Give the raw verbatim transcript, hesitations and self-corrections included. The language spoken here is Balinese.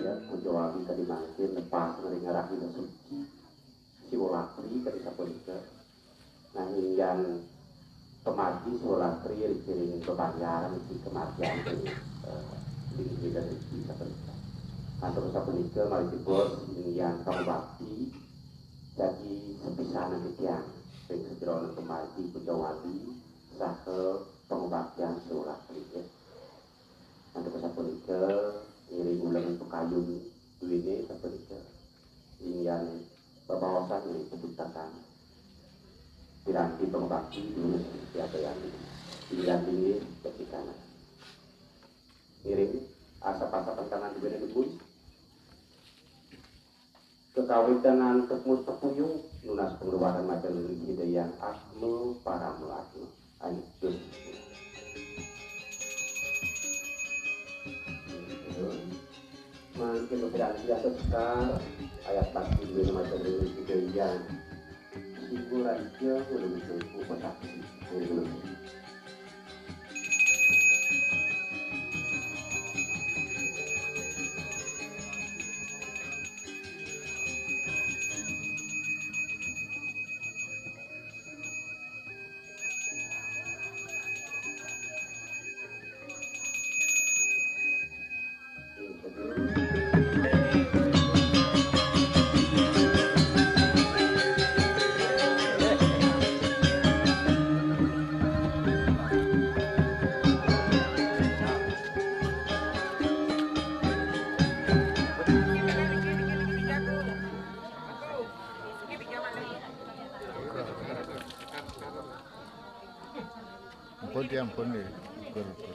Ya, Puja Wabi tadi mangkin lepas ngering ngarah Ida Suci. Siwolatri kadi sapunika. Nah, inggihan pamargi Siwolatri ring bebayaran isi kamargian ring, eh, ring Ida Suci sapunika. Nah, terus sapunika malih jebos inggihan pangubakti jagi sepisanan titiang ring sajeroning pamargi Puja Wabi saha pangubaktian Siwolatri, ya. Antuk sapunika, ngiring uleng pakayun duwine sapunika, inggihan bebaosan ring pepitasan. Piranti pangubakti dulus piageyan, inggihan inggih becikanan. Ngiring asap-asapan tangan duwine dumun. Kekawitan antuk muspuyung, nunas pangruwahan majeng ring Ida Hyang Atma Parama Atma. Ayo, terus. Mangkin piranti asa sekar, ayat bakti duwine majeng ring Ida Hyang. Singgo raja, ulun singgo pasaksi. Ayo, terus. Pon tiang, pon ni. Kur, kur.